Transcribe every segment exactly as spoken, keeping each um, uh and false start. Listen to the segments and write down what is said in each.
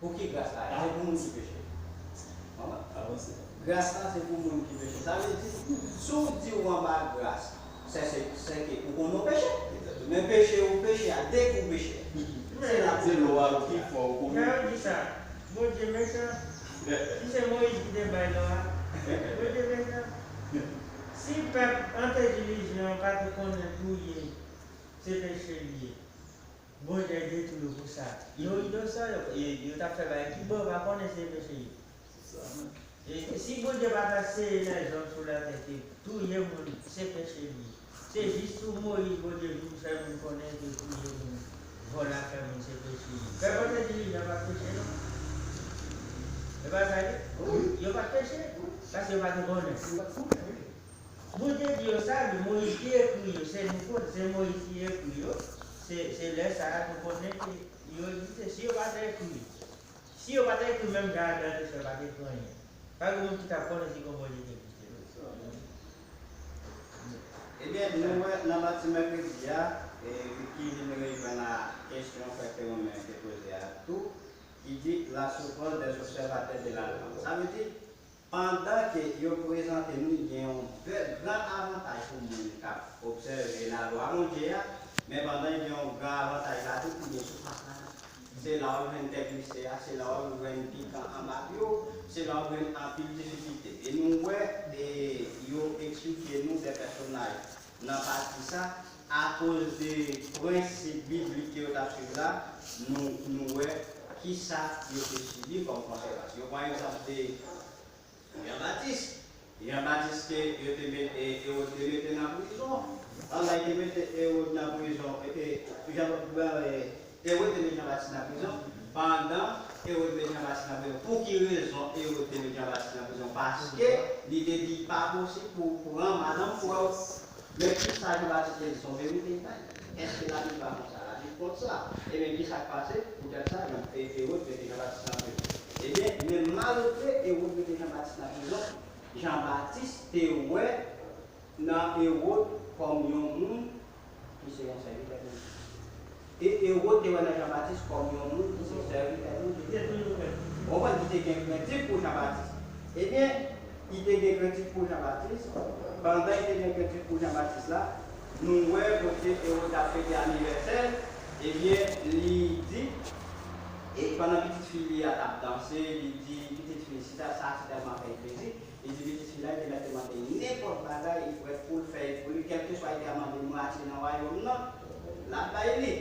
Pou ki gras la? Se pou moun ki peche. Konprann? Gras la se pou moun ki peche. Sa vle di, si w di w anba gras, se, se, se ke ou konnen w peche. Men peche ou peche a, depi w peche a. Se la pou lwa ki fè w konnen. Jan yo di sa, Bondye mechan. Si se Moyiz ki te bay lwa, Bondye mechan. Si pèp antedilizyen an pa te konnen touye se peche li ye, Bondye detwi yo pou sa. Yo inosan, yo, yo, yo t ap fè bagay ki bon, yo pa konnen se peche yo. E, e si Bondye pa ta seye lèzòm sou latè ke touye moun, se peche li ye. Se jis sou Moyiz Bondye vin fè moun konnen ke touye moun, vòlè afè moun, se peche li ye. Pèp antedilizyan pa t peche, non. E pa sa li? Yo pa t peche, paske yo pa te konnen. Bondye di yo sa, men Moyiz ki ekri yo, se nou konn, se Moyiz ki ekri yo, se, se lè sa a nou konnen ke yo egziste. Si yo pa t ekri, si yo pa t ekri menm jan Adan te fè pa t ekri anyen, pa gen moun ki t ap konnen si Kongo te egziste, non. Ebyen, nou wè nan mati mèkredi a, e, ki vin reponn a kesyon frè Théomin te poze a tou, ki di, la souffrance des observateurs de la loi. Sa vle di, pandan ke yo prezante nou gen yon bèl, gran avantaj pou moun k ap obsève lalwa Bondye a, men pandan gen yon gran avantaj la tou, pou gen soufrans la tou. Se la w ap jwenn tèt glise a, se la w ap jwenn pikan anba pye w, se la w ap jwenn anpil difikilte. E nou wè, e, yo eksplike nou de pèsonaj nan pati sa, akoz de prensip biblik ke yo t ap swiv la, nou, nou wè kisa yo te sibi kòm konsekans. Yo pran egzanp de Jan Batis. Jan Batis ke yo te mete, Ewòd te mete nan prizon. Pandan yo te mete Ewòd nan prizon, e te, Jan, e, Ewòd te mete Jan Batis nan prizon. Pandan Ewòd mete Jan Batis nan prizon, pou ki rezon Ewòd te mete Jan Batis nan prizon? Paske li te di pa posib pou w pran madanm frè w. Men kisa Jan Batis te di? Se yon verite li bay. Èske Labib pa konsa? Labib konsa. Ebyen, kisa k pase? Poutèt sa, Jan, e, Ewòd mete Jan Batis nan prizon. Ebyen, men malgre Ewòd mete Jan Batis nan prizon, Jan Batis te wè nan Ewòd kòm yon moun ki se yon sèvitè Bondye. E Ewòd te wè nan Jan Batis kòm yon moun ki se sèvitè Bondye. Ou konprann? Ki te gen krentif pou Jan Batis. Ebyen, li te gen krentif pou Jan Batis. Pandan li te gen krentif pou Jan Batis la, nou wè kote Ewòd t ap fete anivèsè l, ebyen, li di, e pandan pitit fi li a t ap danse, li di pitit fi, si sa, sa si tèlman fè l plezi, li di pitit fi la, li te mèt te mande nenpòt bagay, li prèt pou l fè l pou li, kèlkeswa li te mande mwatye nan wayòm nan, l ap bay li.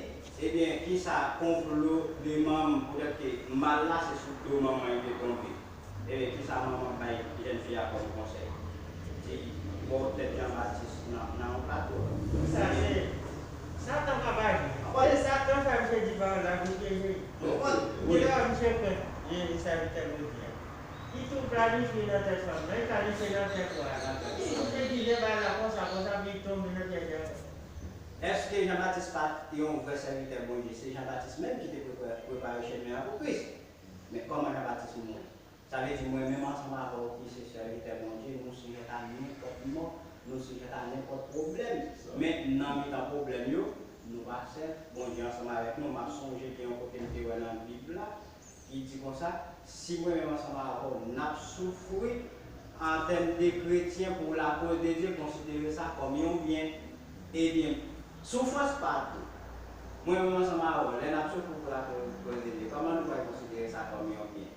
Ebyen, kisa konplo de manm, poutèt ke mal la se sou do manman li te tonbe. Ebyen, kisa manman bay jèn fi a kòm konsèy? Di, ba w tèt Jan Batis nan, nan yon plato. Sa se, Satan k ap aji. Se Satan fè misye di pawòl la pou l te jere. Ou konprann? Ou te wè misye pran, e, e sèvitè Bondye a. Li tou planifye nan tèt fanm nan, li planifye nan tèt wa a. Li te di, lè bagay la konsa, konsa, pou li tonbe nan pyèj la. Èske Jan Batis pa t yon vrè sèvitè Bondye? Se Jan Batis menm ki te prepare, prepare chemen an pou Kris. Men kòman Jan Batis mouri? Sa vle di, mwen menm ansanm avè w ki se sèvitè Bondye, nou sijèt a nenpòt mò, nou sijèt a nenpòt pwoblèm. Men nan mitan pwoblèm yo, nou pa sèl, Bondye ansanm avèk nou. M ap sonje gen yon kote m te wè nan Bib la, ki di konsa, si mwen menm ansanm avè w, n ap soufri, an tèm de kretyen, pou lakoz de Dye, konsidere sa kòm yon byen. Ebyen, soufrans pa tou. Mwen menm ansanm avè w, lè n ap soufri pou lakoz de Dye, kòman nou pral konsidere sa kòm yon byen?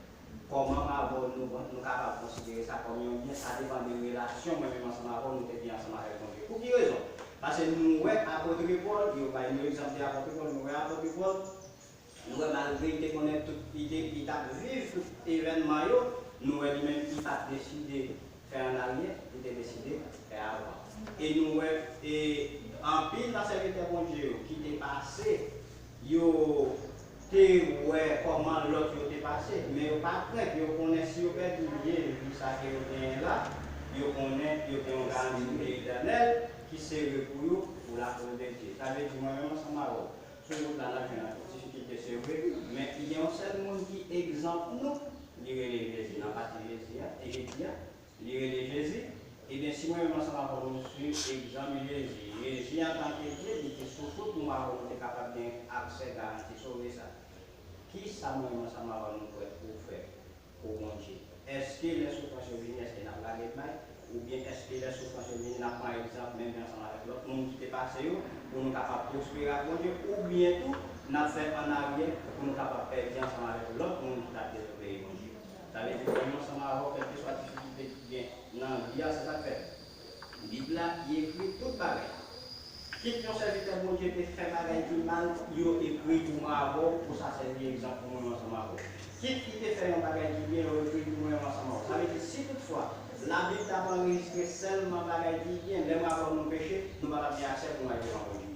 Kòman m avè w, nou, nou kapab konsidere sa kòm yon byen? Sa depann de relasyon mwen menm ansanm avè w nou te gen ansanm avèk Bondye. Pou ki rezon? Paske nou wè apot Pòl, yo bay nou egzanp de apot Pòl, nou wè apot Pòl, nou wè malgre li te konnen tout, li te, li t ap viv tout evènman yo, nou wè li menm li pa t deside fè annaryè, li te deside fè avan. E nou wè, e, anpil nan sèvitè Bondye yo ki te pase, yo te wè kòman lòt yo te pase, men yo pa t krent, yo konnen si yo pèdi byen vi sa ke yo genyen la, yo konnen yo gen yon garanti etènèl ki sere pou yo pou lakoz de Dye. Sa vle di, mwen menm ansanm avè w, sou wout la, n ap jwenn anpil difikilte, se vre, men gen yon sèl moun ki egzanp nou, li rele Jezi. Nan pati Jezi a, e Jezi a, li rele Jezi. Ebyen, si mwen menm ansanm avè w nou swiv egzanp Jezi, Jezi antanke Dye, li te soufri pou mwen avè w nou te kapab gen aksè, garanti sove sa. Kisa mwen menm ansanm avè w nou kwè? Soufrans yo vini, n ap pran egzanp, menm jan ansanm avèk lòt moun ki te pase yo, pou nou kapab pwospere ak Bondye, oubyen tou, n ap fè annaryè pou nou kapab pèdi ansanm avèk lòt moun ki t ap dezobeyi Bondye. Sa vle di, pou nou ansanm avè w, kèlkeswa difikilte ki gen nan vi a, se sa k fè Bib la, li ekri tout bagay. Kit yon sèvitè Bondye te fè bagay ki mal, yo ekri pou mwen avè w, pou sa sèvi egzanp pou mwen ansanm avè w. Kit li te fè yon bagay ki byen, yo ekri pou mwen ansanm avè w. Sa vle di, si toutfwa Labib t ap anrejistre sèlman bagay ki byen, lè mwen avè w nou peche, nou pa t ap gen aksè pou nou al devan Bondye.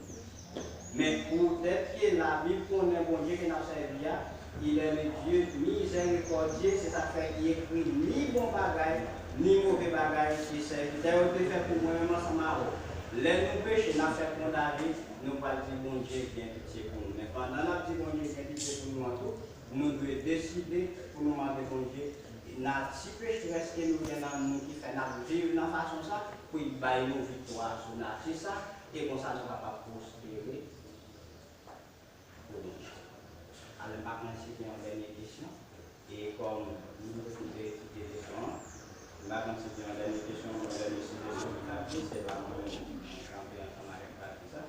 Men poutèt ke Labib konnen Bondye ke n ap sèvi a, il est le Dieu miséricordieux, se sa k fè li ekri ni bon bagay, ni move bagay ke sèvitè yo te fè pou mwen menm ansanm avè w. Lè nou peche, n ap fè kon David, nou pral di Bondye gen pitye pou nou. Men pandan n ap di Bondye gen pitye pou nou an tou, nou dwe deside pou nou mande Bondye nati pecherès ke nou gen nan nou ki fè n ap viv nan fason sa, pou l bay nou viktwa sou nati sa, e konsa nou kapab pwospere pou Bondye. Alò, m pa konn si gen yon dènye kesyon, e kòm nou te etidye leson an, m pa konn si gen yon dènye kesyon, yon dènye sijesyon pou Patrice, se pa mwen menm ki kanpe ansanm avèk Patrice la.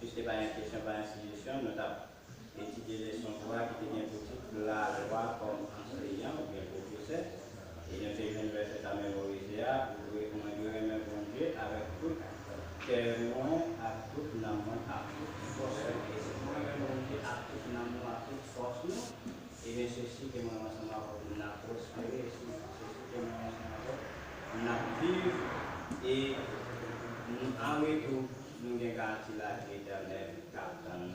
Piske pa gen kesyon, pa gen sijesyon, nou t ap etidye leson twa ki te gen pou tit Lalwa kòm anseyan oubyen pwofesè. E nou te jwenn vèsè sa memorize a, ou dwe, mwen dwe renmen Bondye avèk tout kè mwen, ak tout nanm mwen, ak tout fòs mwen. E si nou renmen Bondye ak tout nanm nou, ak tout fòs nou, ebyen, se si ke mwen ansanm avè w n ap pwospere, se si ke mwen ansanm avè w n ap viv, e nou, an retou, nou gen garanti lavi etènèl k ap tann